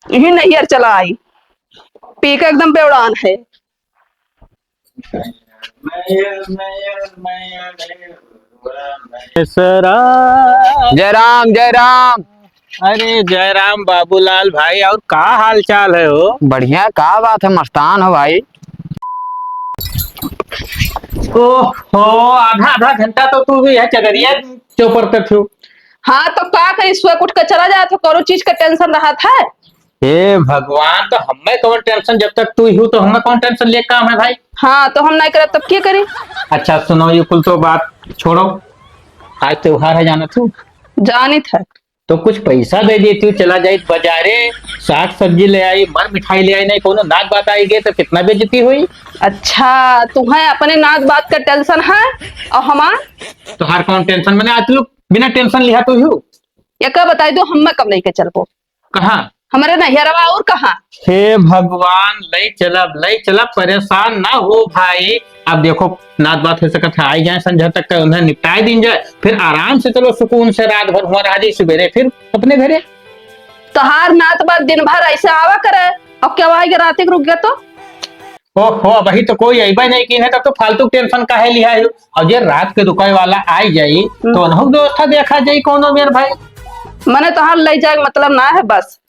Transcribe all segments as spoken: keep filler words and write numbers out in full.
यही नैहर चला आई, पी के एकदम बेवड़ान है। सरा। जय राम, जय राम। अरे जय राम बाबूलाल भाई, और का हाल चाल है हो? बढ़िया, का बात है, मस्तान हो भाई। ओहो, आधा आधा घंटा तो तू भी यह चदरिया चौपर पे थू। हाँ, तो का करी, सुबह उठ के चला जात हो, कौनो चीज का tension रहत है? हे भगवान, तो हमें कौन tension, जब तक तू ही हो तो हमें कौन tension ले काम है भाई? हाँ, तो हम नहीं करब तब के करी? अच्छा सुनो, ये कुल तो बात छोड़ो, आज त्योहार है, जाना तू? जानित है। तो कुछ पैसा दे देती हूँ, चला जाई बाजारे, साग सब्जी ले आई, मर मिठाई ले आई, नहीं कोनो नात बात आई गए तो कितना बेइज्जती हुई। अच्छा, तुम्हें अपने नात बात का tension है और हमार? तोहार कौन tension, मैंने आज लोग बिना tension लिया तो यू। एका बताई दो, हम्मे कब लेके चलबो? कहाँ? हमरे नैहरवा और कहाँ? हे भगवान, ले चलब, ले चलब, परेशान ना हो भाई। अब देखो, नात बात हो सकत है, आई जाए संझा तक का, उन्हें निपटाए दिन जाए, फिर आराम से चलो सुकून से रात भर हुआ रह जाई, सुबेरे फिर अपने घरे। तोहार नात बात दिन भर ऐसे आवा करे, और क्या वही के रात के रुक गया तो? ओहो, अबही तो कोई अइबे नहीं कीन है, तब तो फालतू tension काहे लिहा है? और जे रात के रुकय वाला आई जाई, हम्म। तो उनहु व्यवस्था देखा जाई कौनो मेर भाई। मने तोहार ले जाए मतलब ना है बस,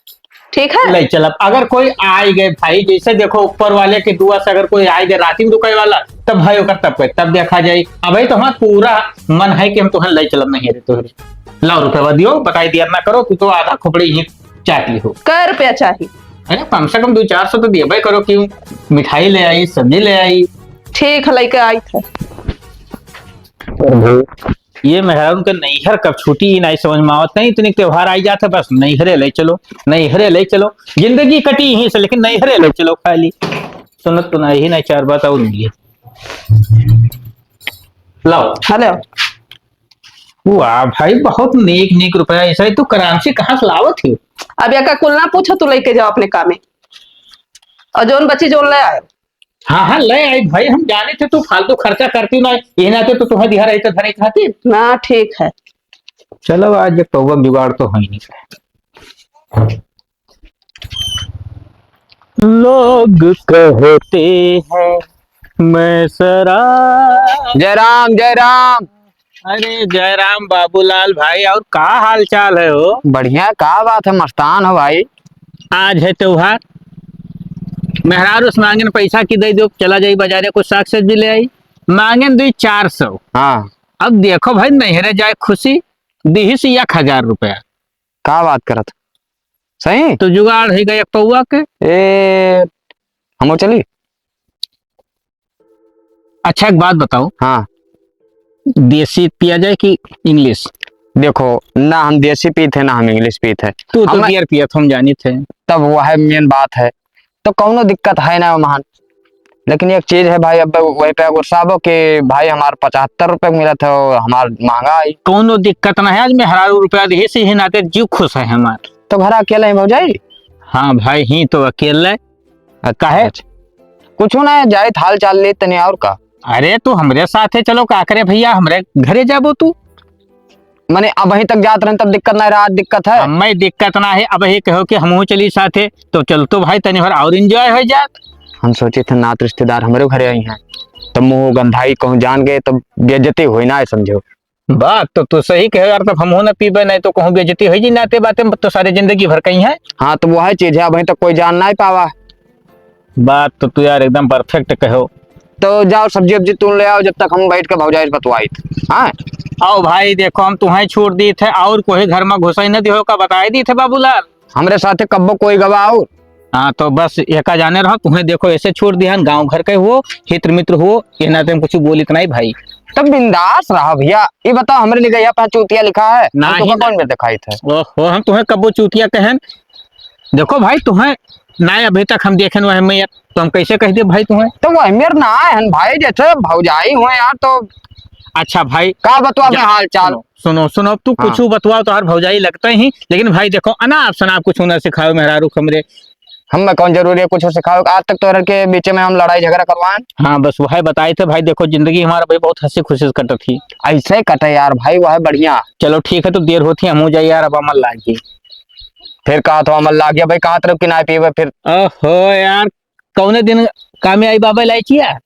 ठीक है? ले चलब। अगर कोई आई गए भाई, जैसे देखो ऊपर वाले के दुआ से अगर कोई आई गए रात में रुकय वाला, तब भाई ओकर तब कोई, तब देखा जाई। अबही तो हमार पूरा मन है कि हम तोहन ले चलब नहीं है रे तोहरे। लाओ रुपया दियो, बताई दिया ना करो, तू तो आधा खोपड़ी ही चाट ली हो। कै रुपया चाही? अरे कम से कम दो चार सौ तो देबे करो, क्यों? मिठाई ले आई, सब्जी ले आई। ठीक है, लेके आई थे। प्रभु, ये मेहरारू के नैहर कब छूटी, ही नहीं समझ में आवत। नहीं, इतनी त्योहार आई जात है, बस नैहरे ले चलो, नैहरे ले चलो। जिंदगी कटी यहीं से, लेकिन नैहरे ले चलो खाली। सुनत तो नहीं, नहीं चार बात और मिली। लाओ। हेलो। वाह भाई, बहुत नीक नीक रुपया, ऐसा ही तू कराची कहाँ से लावत ही? अब एका कुल ना पूछो, तू लेके जाओ अपने कामे, और जोन बची जोन ले आयो। हाँ हाँ, ले आई भाई, हम जाने थे तू फालतू खर्चा करती ना, यही नाते तो तुम्हें दिहा रही थे धरे खातिर। ना, ठीक है। चलो, आज एक पौवा जुगाड़ तो है नहीं। लोग कहते हैं मैं सरा। जय राम, जय राम। अरे जय राम बाबूलाल भाई, और का हाल चाल है हो? बढ़िया, का बात है, मस्तान हो भाई। आज है त्योहार, मेहरारू से मांगेन पैसा कि दे दो, चला जाई बाजारे कुछ साग सब्जी ले आई, मांगेन दी चार सौ। हाँ। अब देखो भाई, नैहरे जाए खुशी, दीही से एक हजार रुपया। का बात करत? सही? तो जुगाड़ है गया एक पौवा के। ए, हमो चली? अच्छा, एक बात बताओ। हाँ। देसी पिया जाए कि English? देखो, ना हम देसी पीत है, ना हम English पीत है। तू तो हम beer पियत, हम जानित है। तब वह main बात है। तो कौनो दिक्कत है ना महान। लेकिन एक चीज है भाई, अब वही पे गुस्साबो कि भाई हमार पचहत्तर रुपए मिलत है और हमार महंगा आई। कौनो दिक्कत ना है, आज मेहरारू रुपया दिहे से ही नाते जीव खुश है हमार। तो घर अकेले हैं भौजाई? हाँ भाई, ही तो अकेले। अच्छा, काहे? अच्छा। कुछ ना है, जाइत हाल चाल ले तनी और का। अरे तू हमरे साथे चलो, का करे भैया, हमरे घरे जाबो तू? मने अबहीं तक जात रहन तब दिक्कत ना रहा, आज दिक्कत है? हमें दिक्कत ना है, अबहीं कहो कि हमहू चली साथे, तो चल तो भाई तनी भर और enjoy हो जात। हम सोचे थे नात रिश्तेदार हमरे घरे आई हैं, तब मुँह गंधाई कहूँ जान गए तब बेइज्जती होई ना है समझो। बात तो तू सही कहे यार, तब हमहू ना पीबे नहीं तो कहूँ बेइज्जती होई जी नाते बाते तो सारे जिंदगी भर कहीं है। हाँ तो वह चीज है, अबहीं तक कोई जान ना पावा। बात तो तू यार एकदम perfect कहो। तो जाओ सब्जी वब्जी तू ले आओ, जब तक हम बैठ के भौजाई से बतवाइत। हाँ। आओ भाई, देखो हम तुम्हें छोड़ दी थे और कोई घर में घुसाई न दिहो का बताई दी थे बाबूलाल। हमरे साथे कब्बो कोई गवा और। हाँ, तो बस एका जाने रहो, तुम्हें देखो ऐसे छोड़ दिया, गाँव घर के हो, हित मित्र हो, ये नाते हम कुछ बोलित नहीं भाई। तब बिंदास रहा भैया। ये बताओ, हमरे लिए यहाँ पे चूतिया लिखा है? हम नहीं, तुम्हें नहीं। कौन में दिखाई थे? ओहो, हम तुम्हें कब्बो चूतिया कहन? देखो भाई, तुम्हें ना अभी तक हम देखे हुए हैं, तो हम कैसे कह दे भाई तुम्हें? तो वह मेरे ना है भाई, जैसे भौजाई हुए यार, तो अच्छा भाई, का बतवा जा, मैं हाल चाल? सुनो, सुनो, सुनो, तू हाँ। कुछ बतवाओ, तो हर भौजाई लगते ही, लेकिन भाई देखो, अनाप शनाप कुछ ना सिखाओ मेहरारू हमरे। हम में कौन जरूरी है कुछ सिखाओ? आज तक तोहर के बीच में हम लड़ाई झगड़ा करवाएं? हाँ, बस वह बताए थे भाई, देखो जिंदगी हमारा भाई बहुत हंसी खुशी से कटत थी। ऐसे कटे यार भाई, वह बढ़िया। चलो ठीक है, तो देर होती है, हम हो जाए यार, अब अमल लाग गई। फिर कहत हो, "अमल लाग गया भाई, कहत रहो कि नाहीं पीबे फिर।" ओहो यार, कौने दिन कामे आई बाबा इलायची है?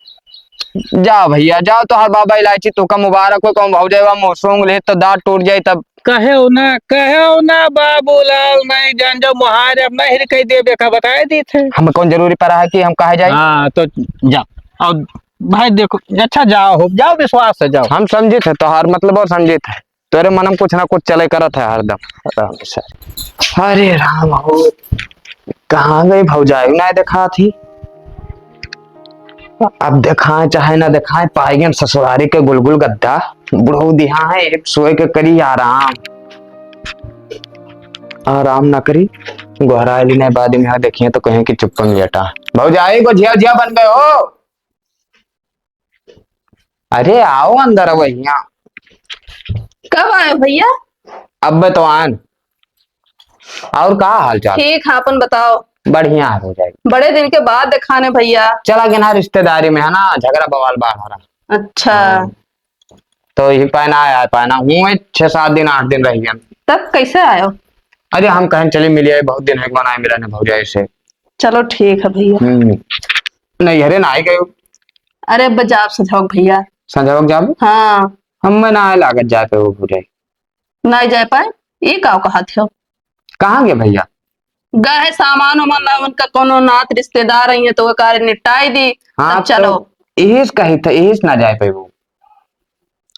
जाओ भैया, जाओ, तोहार बाबा इलायची तोका मुबारक हो, कहूँ भौजाई बा मुँह सूंघ ले तो दाँत टूट जाई तब। कहेउ ना, कहेउ ना बाबूलाल, नहीं जान जाओ मुहारे, अब नहीं कह दे बेका, बताए दी थे। हमें कौन जरूरी पड़ा है कि हम कहा जाए? हाँ, तो जाओ। और भाई देखो, अच्छा जाओ हो, जाओ विश्वास से जाओ। हम समझित है तोहार मतलब और समझित है। तोरे मन में कुछ ना कुछ चले करत है हरदम। अरे राम हो, कहाँ गई भौजाई? ना देखात ही। अब देखाए चाहे ना देखाए, पाई गए ससुरारी के गुलगुल गद्दा। बुढ़ऊ दिहा है, एक सोए के करी आराम। आराम ना करी, गोहराए ली नहीं, बाद में यहाँ देखिए तो कहें कि चुप्पन बेटा। भौजाई को झिया झिया बन गए हो। अरे आओ अंदर, आओ यहाँ। कब आए भैया? अब तो आन। और का हाल चाल? ठीक है, अपन बताओ। बढ़िया है भौजाई। बड़े दिन के बाद देखाने भैया। चला गया ना रिश्तेदारी में, है ना, झगड़ा बवाल बाढ़ रहा। अच्छा। हाँ। तो यही पहना आया, पहना हुए छह सात दिन, आठ दिन रह गया। तब कैसे आयो? अरे हम कहें चलिए मिलिए, बहुत दिन है बनाए मिला ने भौजाई से। चलो ठीक है भैया। हम्म। नहीं, अरे ना ही गयो। अरे अब जाब सझौक भैया। सझौक जाबू? हाँ। हम में ना आए लागत जाए पे वो भौजाई। नाहीं जाए पाए? ई का कहत हो? कहाँ गए भैया? गए सामान उमान ला, उनका कोनो नात रिश्तेदार आई है तो वो कार्य निपटाई दी, हाँ, तब चलो। तो इहिस कही था, इहिस ना जाए पाए वो।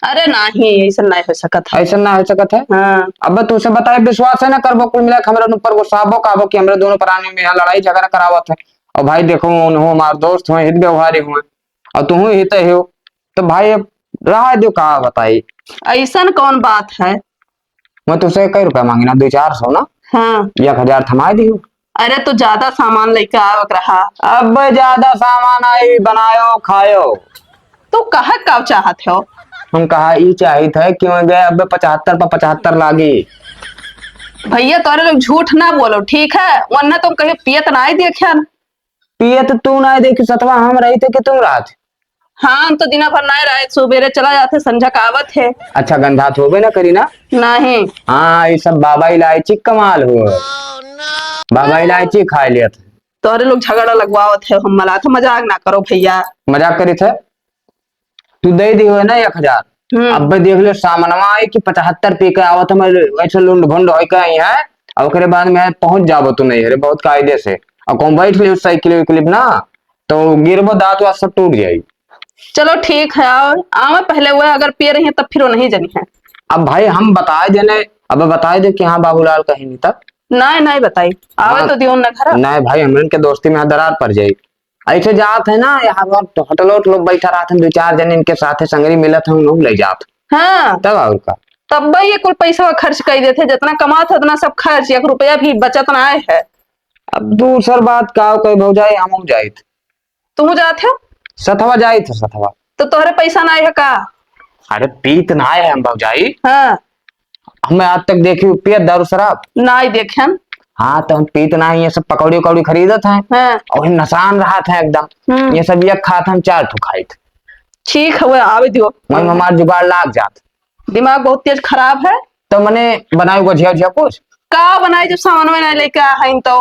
अरे नाहीं, ऐसा नाहीं हो सकत है। ऐसा ना हो सकत है? हाँ। अब तुझसे बताए, विश्वास है ना करबो, कुल मिला के हमरा ऊपर गुस्साबो काबो कि हमरा दोनों प्राणी में यहाँ लड़ाई झगड़ा करावत है। और भाई देखो, उन्हों हमार दोस्त हुए, हित व्यवहारी हुए, और तुहूँ हित हो, तो भाई अब रहा दो, का बताई। ऐसन कौन बात है? मैं तुझसे कई रुपया मांगी ना, दो चार सौ ना? हाँ। एक हजार थमाए दियो। अरे, तू ज्यादा सामान लेके आवक रहा। अब ज्यादा सामान आई, बनायो, खायो। तू कहा का चाहत हो? हम कहा ई चाहित है, क्यों गए अब पचहत्तर पर पचहत्तर लागी। भैया, तोरे लोग झूठ ना बोलो, ठीक है? वरना तुम कहीं पियत ना आई देखे ना। पियत तू ना देखी सतवा, हम रही थे कि तुम रात? हाँ, हम तो दिना भर नाय रहे, सुबेरे चला जाते, संझा का आवत है। अच्छा, गंधा तो होबे ना करी ना? नहीं। हाँ, ये सब बाबा इलायची कमाल हो। बाबा इलायची खा लिया था। तोरे लोग झगड़ा लगवावत है, हम मला था, मजाक ना करो भैया। मजाक करी थे? तू दे दी हो ना एक हजार। हम्म। अब देख ले, सामनवा आई कि पचहत्तर पी के आवत, हम ऐसे लुंड भुंड होई के आई है, और ओकरे बाद में पहुंच जाबो तू नहीं रे, बहुत कायदे से। और कहूँ बैठ ले साइकिल उइकिल ना, तो गिरबो, दांत वात सब टूट जाई। चलो ठीक है, और आवे पहले हुआ, अगर पिए रही तब फिर वो नहीं जनी है। अब भाई हम बताए देने, अब बताए दे कि हाँ बाबूलाल कहीं नहीं तब। नहीं, नहीं बताई, आवे हाँ। तो दियो ना घर। नहीं भाई, हमरन के दोस्ती में दरार पड़ जाई। ऐसे जात है ना, यहाँ पर होटल वोटल बैठा रहत हैं, दो चार जन इनके साथे संगरी मिलत हैं, उन्हों ले जात। हाँ। तब और का? तब ये कुल पैसा खर्च कर देते, जितना कमात है उतना सब खर्च, एक रुपया भी बचत ना आए है। अब दूसर बात का कोई भौजाई, हम जाइत। तू जात हो? सथवा जाइत है, सथवा। तो तोहरे पैसा ना आए है का? अरे पीत ना आए है हम भौजाई। हाँ। हमें आज तक देखी पियत दारू शराब? नाई देखेन। हाँ, तो हम पीत ना, ये सब पकौड़ी उकौड़ी खरीदत हैं। हाँ। और नसान रहत हैं एकदम। हम्म। ये सब एक खात हम चार ठो खाइत। ठीक है, वो आवे दियो। मन में हमार जुगाड़ लाग जात। दिमाग बहुत तेज खराब है। तो मने बनाए को झिया झिया कुछ? का बनाए जब सामान में ना लेके आ हैं तो?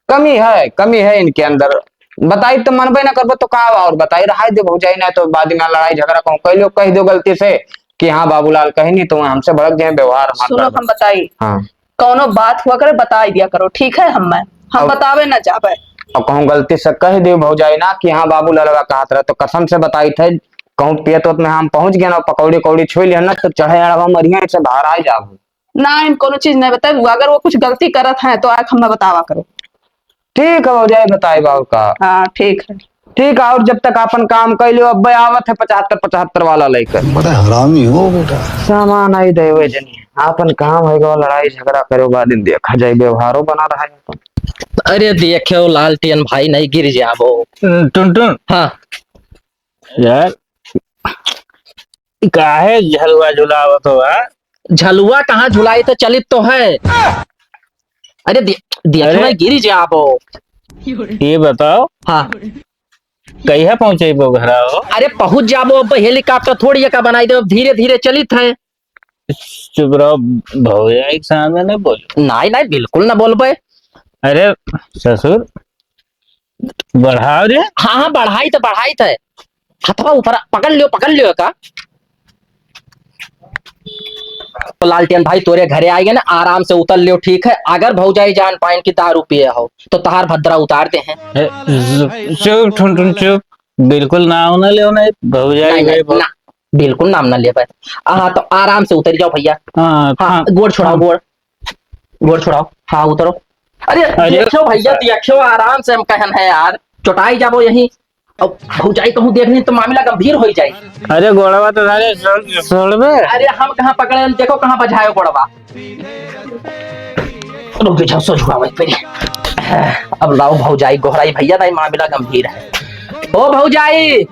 कमी है, कमी है इनके अंदर। बताई तो मनबे ना करबो तो का और बताई, रहाई दे भौजाई, ना तो बाद में लड़ाई झगड़ा कहूँ कह लो, कह दो गलती से कि हाँ बाबूलाल कहीं नहीं तो हमसे भड़क जाए व्यवहार हमार सुनो, गड़बड़। हम बताई। हाँ। कौनो बात हुआ करे बताई दिया करो, ठीक है? हम, हम अब बतावे ना जाबे। और कहूँ गलती से कह दे भौजाई ना कि हाँ बाबूलाल कहत रहे तो कसम से बताई थे, कहूँ पियत उत में हम पहुँच गए ना, पकौड़ी कौड़ी छुई लिया ना तो चढ़े अड़वा मरिया से बाहर आ जाबो। ना, हम कोनो चीज नहीं बताई। अगर वो कुछ गलती करत है तो आके हमें बतावा करो। ठीक है भौजाई, बताई बाबू का। हाँ, ठीक है। ठीक है, और जब तक अपन काम कर लियो, अब आवत है पचहत्तर पचहत्तर वाला लेकर। बड़ा हरामी हो बेटा। सामान आई देवे जनी, अपन काम होएगा, लड़ाई झगड़ा करो, बाद में देखा जाए, व्यवहारो बना रहा है अपन। अरे देखो लालटेन भाई, नहीं गिर जाबो। टुनटुन। हाँ। यार, काहे झलुआ झुलावत हो, आ? झलुआ कहाँ झुलाई, तो चलित तो है। अरे दे-, देखो अरे। ना, गिरी जाबो। ये बताओ, हाँ। कहिया पहुँचेबो घरा हो? अरे पहुँच जाबो, अब helicopter थोड़ी एका बनाई दे, अब धीरे धीरे चलित है। चुप रहो, भौजाई के सामने नहीं बोलो। नहीं, नहीं, बिल्कुल ना बोलबे। अरे ससुर, बढ़ाओ रे। हाँ, हाँ, बढ़ाई तो, बढ़ाई तो। हथवा ऊपर पकड़ लियो, पकड़ लियो का। तो लालटेन भाई, तोरे घरे आइगे ना, आराम से उतर लियो, ठीक है? अगर भौजाई जान पाइन कि दारू पिए हो, तो तहार भद्रा उतार दे हैं। ए, चुप, चुप, ठुन, ठुन, चुप। बिल्कुल नाम ना लियो ना, भौजाई नहीं, नहीं, भाई, बहुत ना, बिल्कुल नाम ना लियो भाई। हाँ, तो आराम से उतर जाओ भैया। हाँ, हाँ, हाँ, गोड़ छुड़ाओ, हाँ। गोड़, गोड़ छुड़ाओ। हाँ, उतरो। अरे, अरे, देखो भैया, देखो, आराम से हम कहन है यार, चोटाई जाबो यहीं। अब भौजाई कहूँ देख ली तो मामला गंभीर हो जाए। अरे गोड़वा तो सारे छोड़, छोड़बे। अरे हम कहाँ पकड़े, देखो कहाँ बजायो गोड़वा। रुक जाओ, सो झुकाओ एक बेरी। अब लाओ भौजाई गोहराई भैया, नहीं मामला गंभीर है। ओ भौजाई,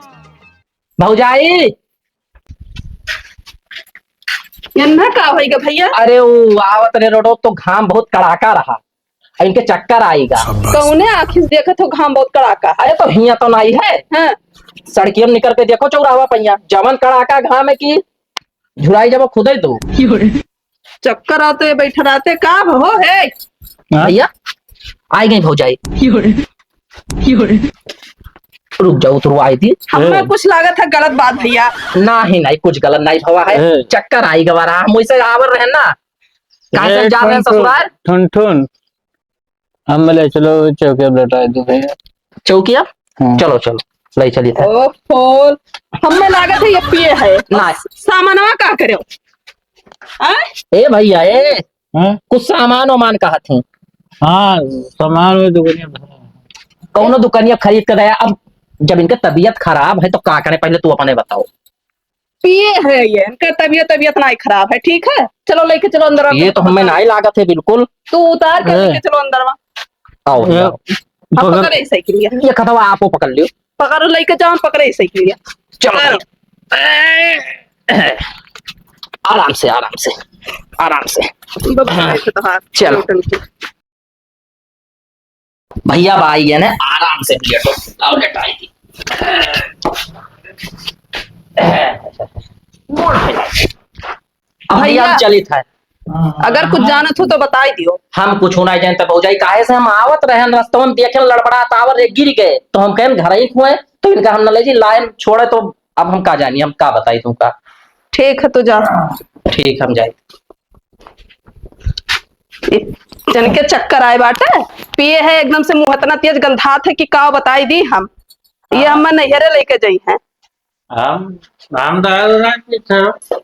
भौजाई। एन्ना का होइगा भैया? अरे वो आवत रे रोडो तो घाम बहुत कड़ाका रहा, इनके चक्कर आइगा। शाबाश। कौने आँखी से देखत हो घाम बहुत कड़ाका? अरे तो हियाँ तो नहीं है। हाँ। सड़किया में निकल के देखो चौराहा पहिया, जवन कड़ाका घाम है कि झुराई जब खुदे तो। चक्कर आते बैठ रहते का हो है? हाँ? भैया, आई गई भौजाई। रुक जाओ, उतरवाई दी। हमें ए। कुछ लागत है गलत बात भैया। नहीं, नहीं, कुछ गलत नहीं हुआ है। ए। चक्कर आई गवा रहा, हम वैसे आवर रहे ना। कहाँ से ए, जा रहे हैं ठुन, ठुन, ससुराल? ठुन, ठुन। हम बोले, "चलो, चौकिया पे लौटा दो भैया।" चौकिया? हाँ। चलो, चलो, ले चलिए थे। ओहो, हमें लागत है ये पिए है। ना। सामानवा का करे? आय? ए भैया, ए, हाँ? कुछ सामान वामान कहत हैं। हाँ, सामान में दुकानिया भरा है। कौनो दुकानिया खरीद के गया। अब जब इनका तबीयत खराब है तो का करें, पहले तू अपने बताओ। पिए है ये, इनका तबीयत, तबीयत नहीं खराब है, ठीक है? चलो लेके चलो अंदर। ये तो हमें नहीं लागत है बिल्कुल। तू उतार के ए। लेके चलो अंदर। आओ, ए, आओ। अब पकड़। पकड़े साइकिल ये। ये कथवा आपो पकड़ लियो। पकड़ो, लेके जाओ, पकड़े साइकिल ये। चलो। आराम से, आराम से, आराम से। बाबा, ऐसे तो हाथ चलो। टूटल के। भैया भाई है ना, आराम से लेटो, आओ लेटाई दी। अब भैया, भैया, हम चलित है। अगर कुछ जानत हो तो बताई दियो। हम कुछ नहीं जानते भौजाई, काहे से हम आवत रहन रस्तवन देखे लड़बड़ात आवर रे गिर गए, तो हम कहन घर ही खुए, तो इनका हम न ले जी लाइन छोड़े, तो अब हम का जानी, हम का बताई तुमका। ठीक है, तो जा। ठीक, हम जाई। जन के चक्कर आए बाटे, पिए है एकदम से, मुँह इतना तेज गंधात है कि का बताई दी हम। ये हाँ। हम नैहरे लेके जाई हैं। हम, हम दारू ना पीते हो।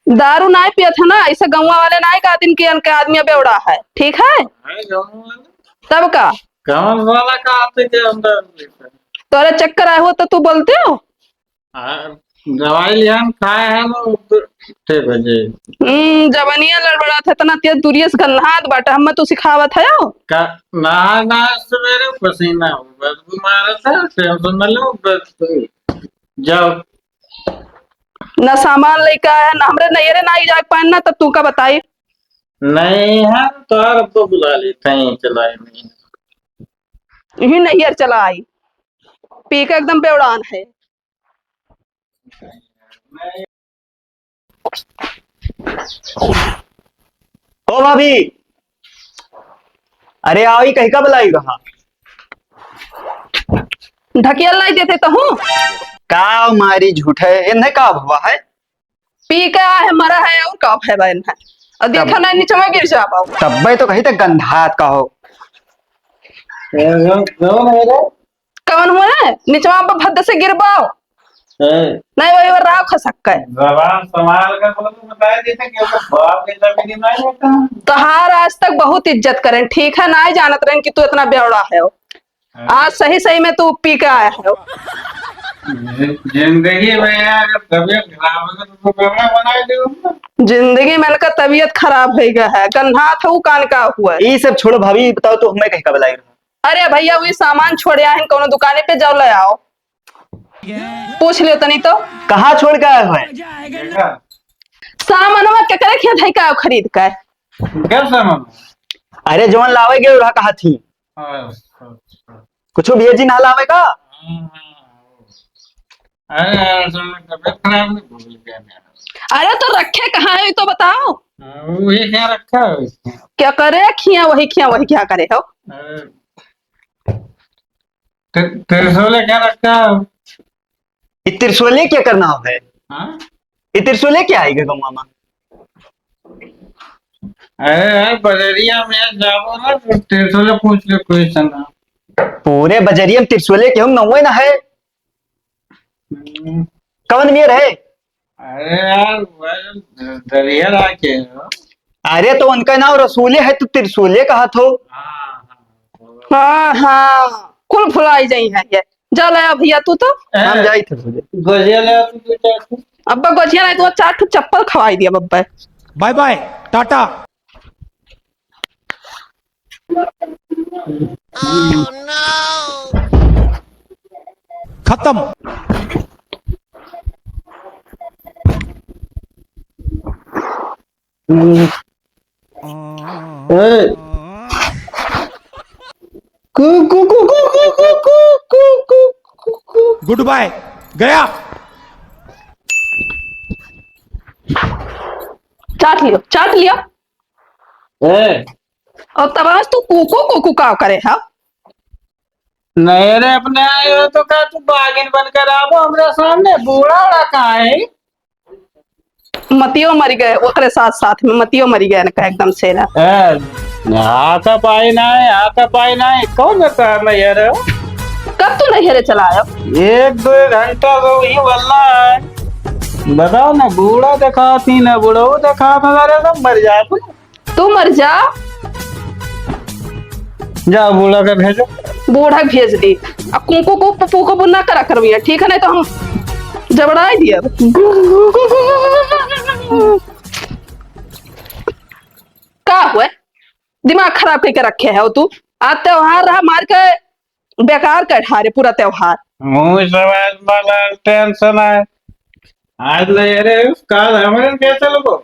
दारू ना पियत है ना, ऐसे गौवा वाले ना का दिन के अनके आदमी बेवड़ा है, ठीक है? है गौवा वाले। तब का? कौन वाला का आते के हम दारू पीते हैं? तोरे चक्कर आए हो तो तू बोलते हो? हाँ, दवाई लियान खाए हैं ना, तो ठीक हो जाए। हम्म, जवनिया लड़बड़ात है, इतना तेज दूरिये से गन्हात बाटे, हमें तू सिखावत है? का, नहा, नहा सवेरे पसीना हो, बदबू मारत है, टेंशन न लो, बस जाओ। ना सामान लेके आया, ना हमरे नैहरे ना जाके पाए ना, तब तू का बताई? नहीं है, तो यार अब तो बुला लेते हैं, चलाए नहीं। यही नैहर चला आई, पी के एकदम बेवड़ान है। ओ भाभी, अरे आओ, ई कहीं का बुलाई रहा? ढकेल नहीं देते तो हूँ। का मारी झूठ है, इन्हें का हुआ है? पी के आए है, मरा है, और का है बहन है? और तब देखा नहीं, नीचे में गिर जाबो। तब्बे तो कही थे गंधात का हो। कौन है रे? कौन हुआ है? निचवा पर भद्द से गिरबाओ। हैं? नहीं, वही वो राव खसक के। जबान संभाल कर बोलो, तो बताया देते कि ओकर बाप के जमीन नहीं रहता। तोहार आज तक बहुत इज्जत करें, ठीक है? ना ही जानत रहें कि तू इतना बेवड़ा है। हैं? आज सही सही में तू पी के आया है। जि-, जिंदगी में यार, अगर तबीयत खराब होगा तो तू बेवड़ा बना के देगा। जिंदगी में इनका तबीयत खराब हो गया है, गन्हात है, वो कान का हुआ है। ये सब छोड़ो भाभी, बताओ तो हमें कहीं का बुलाई रहा? अरे भैया, वही सामान छोड़े आए हैं, कौनो दुकाने पे जाओ, ले आओ। पूछ लियो तनी तो। कहाँ छोड़ के आए हुए? सामानवा केकरे खेत है का खरीद के? क्या सामान? अरे जौन लावे गए रहा कहा थी। अच्छा, अच्छा। कुछ भेजी ना लावे का? हाँ, हाँ, हाँ। अरे यार, सुन, तबीयत खराब नहीं, भूल गया मैं। अरे तो रखे कहाँ है, ये तो बताओ। हाँ, वही क्या रखा है इसमें? क्या करे खिया, वही खिया, वही क्या करे हो? अरे, त्रि-, त्रिशूल क्या रखा है? ये त्रिशूले क्या करना है? हाँ? ये त्रिशूले क्या आएगा गौवा में? अरे यार, बजरिया में जाबो ना, तो त्रिशूले पूछ ले कोई से ना। पूरे बजरिया में त्रिशूले के हम नौवे ना है। हम्म। कवन मेर है? अरे यार, वह दरिया लाके हो। अरे तो उनका नाम रसूले है, तो त्रिशूले कहा थो। हाँ, हाँ। हाँ, हाँ, कुल भुलाई जाई है ये। जा ले आ भैया तू तो। ए, हम जाई थे तुझे। गोजिया ले आ तू दो चार ठो। अब्बा गोजिया नहीं तो चार ठो चप्पल खवाई दिया बब्बा। बाय बाय, टाटा। खत्म। ए। कु, कु, कु। गुड बाय, गया। चाट लियो, चाट लियो। ए। और तब आज तू कुकू कुकू का करे हा? नहीं रे, अपने आए हो तो का तू बागिन बनकर आबो हमरा सामने? बूढ़ा उड़ा कहाँ है? मतियो मरि गए, ओकरे साथ साथ में मतियो मरि गए न, एकदम से ना। ए, हाथा पाई ना है, हाथा पाई ना है। कौन बता मैं यार? कब तू नैहरे चला आयो? एक दो घंटा तो ही वल्ला है। बताओ ना, बूढ़ा दिखाती ना, बूढ़ा वो दिखाता, सारे सब मर जाते। तू मर जा। जा, बूढ़ा के भेजो। बूढ़ा के भेज दी। आ कुकू को पप्पू को ना करा करविया, ठीक है, नहीं तो हम जबड़ाई दिया। का हुए? दिमाग खराब करके रखे है तू। आज त्योहार रहा, मार के बेकार कर ठारे पूरा त्योहार। मुँह से बात वाला टेंशन है। आज ले रे, काल हमरे कैसे लोगो?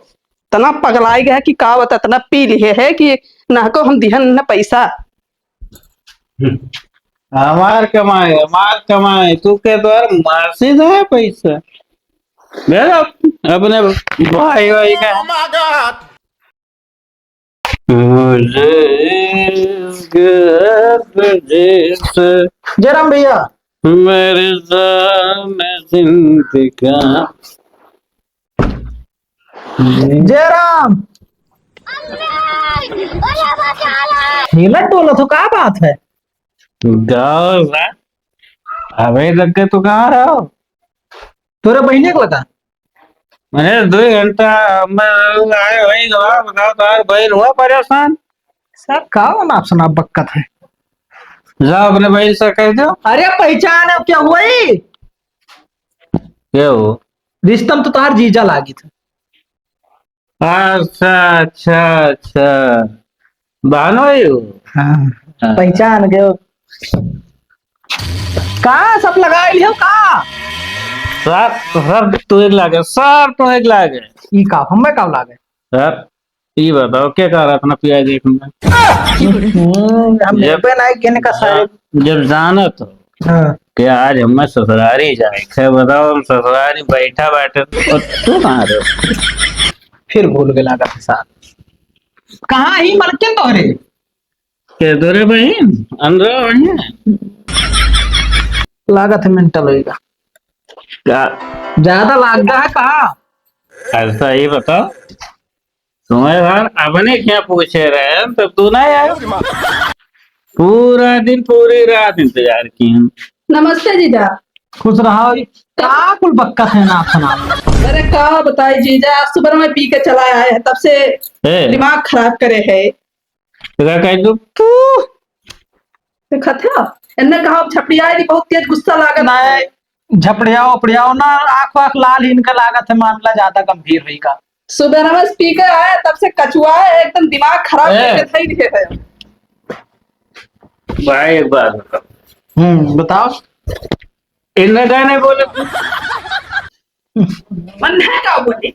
इतना पगलाई गया कि का बता, इतना पी लिए है कि ना को हम दिहन न पैसा। हमार कमाए, हमार कमाए, तू के द्वार मासी दे पैसा। मेरा अपने भाई, भाई का। मुझे इस घर में जैसे जयराम भैया। मेरी जान जिंदगा। जयराम। हिलत डोलत हो, का बात है? गाँव सा। अबे लग के तू कहाँ रहो? तोरे बहिने के लगा? अरे, दो घंटा में आए वही गवा, बताओ, तार बहिन हुआ परेशान? सर, का नाप सनाप बक्कत है? जाओ, अपने बहिन से कह दो। अरे, पहचान है, क्या हुआ ही? क्या हो? रिश्ता में तो तार जीजा लागी था। अच्छा, अच्छा, अच्छा। बहनोई हो? हाँ, हाँ। पहचान गयो। का सब लगाई लियो का? सर, सर तो एक लागे, सर तो एक लागे। ई का, हमें का लागे? सर, ई बताओ, के कह रहा अपना पिया देखना? हम्म, हम जब, लेबे नहीं केने का सारे। जब जानत हो हाँ। कि आज हमें ससुरारी जाए, खैर बताओ, हम ससुरारी बैठा बैठे, और तू कहाँ रहे? फिर भूल गए लागत है सार। कहाँ ही मलकिन तोहरे? के तोरे बहिन? अंदर वहीं है। लागत है मेंटल होइगा। का? ज्यादा लागता है कहाँ? ऐसा ही बताओ। तुम्हें यार अपने क्या पूछे रहे हैं, तो तू ना यार। पूरा दिन, पूरी रात इंतजार की हम। नमस्ते जीजा। खुश रहो। का कुल बक्का है ना सुना? अरे का बताई जीजा, आज सुबह में पी के चला आए हैं, तब से ए। दिमाग खराब करे है। तो का कह दू? तू देखत है, इनने कहा झपड़ियाए भी बहुत तेज गुस्सा लागत है। नहीं, झपड़ियाओ, उपड़ियाओ ना, आँख वाँख लाल ही इनका लागत है, मामला ज्यादा गंभीर होइगा। सुबह नमस पी के आए, तब से कचुआ है, एकदम दिमाग खराब ए। करके धई दिए है। भाई, एक बात बताओ। हम्म, बताओ। इनने का नहीं बोले? मन है का बोले?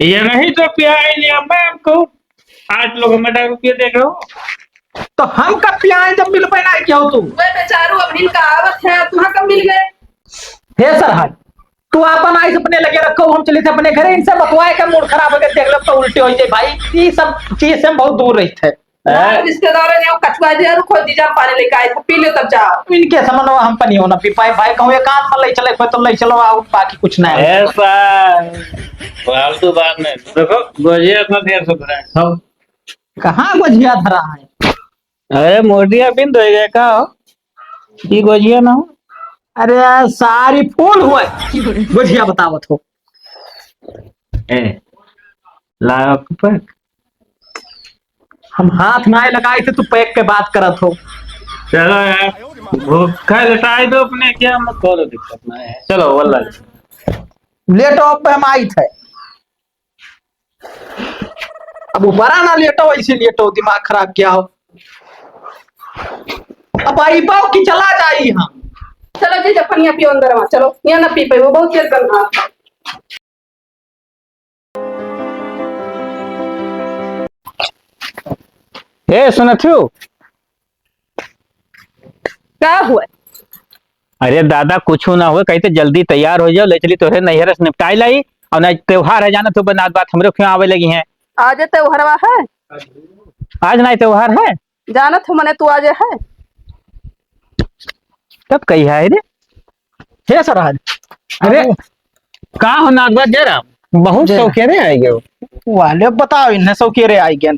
ये नहीं तो पिया ही नहीं, मैं हमको आज लोग हमें दारू पिए देख रहे हो। तो हम कब पियाए जब मिल पे ना क्या हो तू? वे बेचारू अबहिन का आवत है, तुहाँ कब मिल गए? हे सरहद, तू आपन आइस अपने लगे रखो, हम चलित है अपने घरे, इनसे बतवाए का मूड खराब हो गया, देख लो तो उल्टे हो जाए भाई। ये सब चीज से हम बहुत दूर रहित है। हैं? रिश्तेदार है, वो कछुआ जी, रुको, जीजा पानी लेके आए थे, पी लो तब जाओ। इनके समनवा हम पनी होना पी पाए भाई, कहूँ एक आध में ले चले, कोई तो ले चलो, आओ, बाकी कुछ ना है। ऐसा फालतू बात नहीं। देखो, गोजिया इतना देर से धरा है, खाओ। कहाँ गोजिया धरा है? अरे, मोटिया बिंद हो गया का हो? ई गोजिया ना हो? अरे, सारी फूल हुआ है। गोजिया बतावत हो। ए, लाओ पैक। हम हाथ नाय लगाए थे, तू पैक के बात करत हो। चलो यार, भूखा लेटाई दो अपने, क्या मत करो, दिक्कत ना है। चलो, वल्ला। लेटो, अब हम आई थे। अब ऊपरा ना लेटो, ऐसे लेटो, दिमाग खराब किया हो। अब आई पाओ कि चला जाई हम। चलो जी, जब पनिया पियो अंदर वहाँ, चलो, यहाँ ना पी पाई, वो बहुत तेज गंधा। ए, सुनत हो? का हुआ? अरे दादा, कुछ ना हुआ, कहीं तो जल्दी तैयार हो जाओ, ले चली तोहरे नैहर से निपटाई लाई, और ना त्योहार है, जाना तो बनात बात हमरे क्यों आवे लगी हैं। आज त्योहारवा है? आज ना त्योहार है। जानत हो मने तू आज है? तब कही है रे? हे सरहद। अरे, आओ। का हो नागराज जयराम? बहुत जय। शौकेरे आइ गए हो। वाले बताओ इन्हें शौकेरे आइ गए।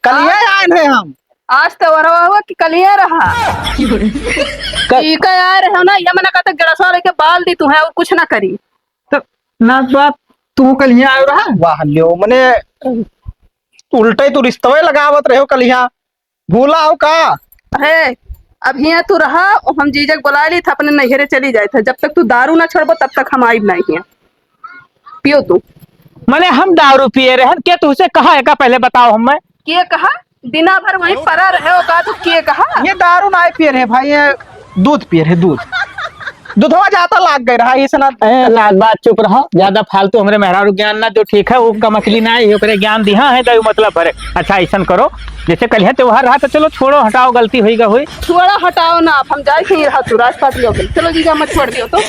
कलिया आज आए रहे हम। आज त्योहारवा हुआ कि कलिया रहा? क- ठीक है आए रहे हो ना, ये मना कहते गड़सवा लेके बाल दी तू है और कुछ ना करी। तो नागराज तू कलिया आए रहा? वाह ल्यो, मने उल्टे तू रिश्तवे लगावत रहे हो कलिया। भूला हो का? अहे, अब हियाँ तू रहा, हम जीजक बुलाए ली था, अपने नैहरे चली जाए था। जब तक तू दारू ना छोड़बो, तब तक हम आइब नहीं हियाँ। पियो तू। मने हम दारू पिए रहन, के तुहसे कहा है का, पहले बताओ हमें। के कहा? दिना भर वहीं परा रहे हो का, तो के कहा? ये दारू ना पिए रहे भाई, ये दूध पिए रहे, दूध। दुधवा जाता लाग गए रहा, ये सना। ए, नागराज चुप रहो, ज्यादा फालतू हमरे मेहरारू ज्ञान ना दो, ठीक है? वो कमकली ना है, ओकरे ज्ञान दिहा है, दयू मतलब भरे। अच्छा, ऐसन करो, जैसे कलिया त्योहार रहा, तो चलो छोड़ो, हटाओ, गलती होई गा होई। छोड़ो, हटाओ ना, अब हम जाए कहीं रहा, तू राजपाट लियो, चलो जीजा, मत छोड़ दियो तो।